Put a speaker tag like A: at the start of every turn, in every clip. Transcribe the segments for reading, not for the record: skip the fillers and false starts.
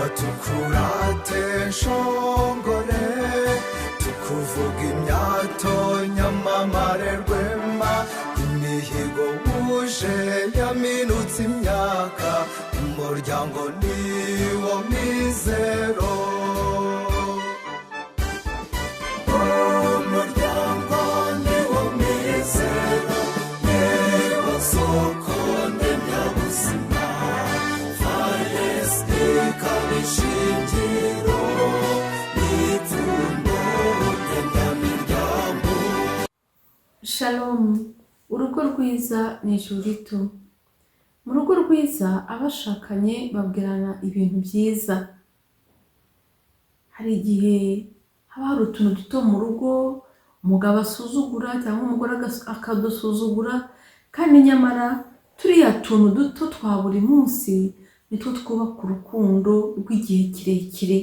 A: Tukurate nshongore, tukuvuga imyato, nyamamare rwema. Imihigo wuje yaminutse imyaka, umuryango niwo mizero. Umuryango niwo mizero, niwo soko ndemyabuzima, FARS ikaba ishingiro n'ipfundo ndemyamiryango.
B: Shalom! Urugo rwiza ni ijuru rito. Mu rugo rwiza abashakanye babwirana ibintu byiza. Hari igihe haba hari utuntu duto mu rugo umugabo asuzugura cyangwa umugore akadusuzugura, kandi nyamara turiya tuntu duto twa buri munsi nitwo twubaka urukundo rw'igihe kirekire.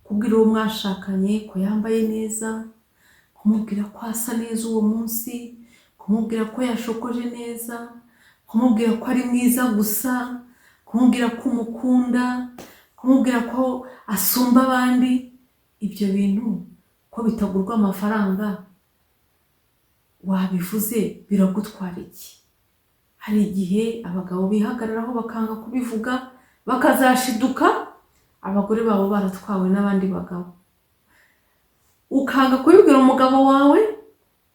B: Kubwira uwo mwashakanye ko yambaye neza, kumubwira ko asa neza uwo munsi, kumubwira ko yashokoje neza, kumubwira ko ari mwiza gusa, kumubwira ko umukunda, kumubwira ko asumba abandi, ibyo bintu ko bitagurwa amafaranga, wabivuze biragutwara iki? Hari igihe abagabo bihagararaho bakanga kubivuga, bakazashiduka abagore babo baratwawe n'abandi bagabo. Ukanga kubibwira umugabo wawe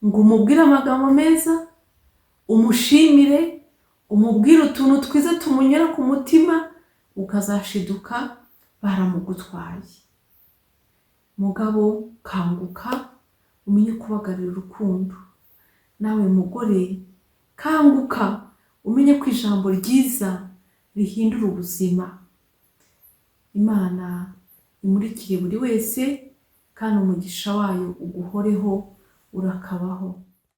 B: ngo umubwire amagambo meza, umushimire, umubwire utuntu twiza tumunyura ku mutima, ukazashiduka baramugutwaye. Mugabo, kanguka umenye kubagarira urukundo. Nawe mugore, kanguka umenye ko ijambo ryiza rihindura ubuzima. Imana imurikire buri wese kandi umugisha wayo uguhoreho, urakabaho.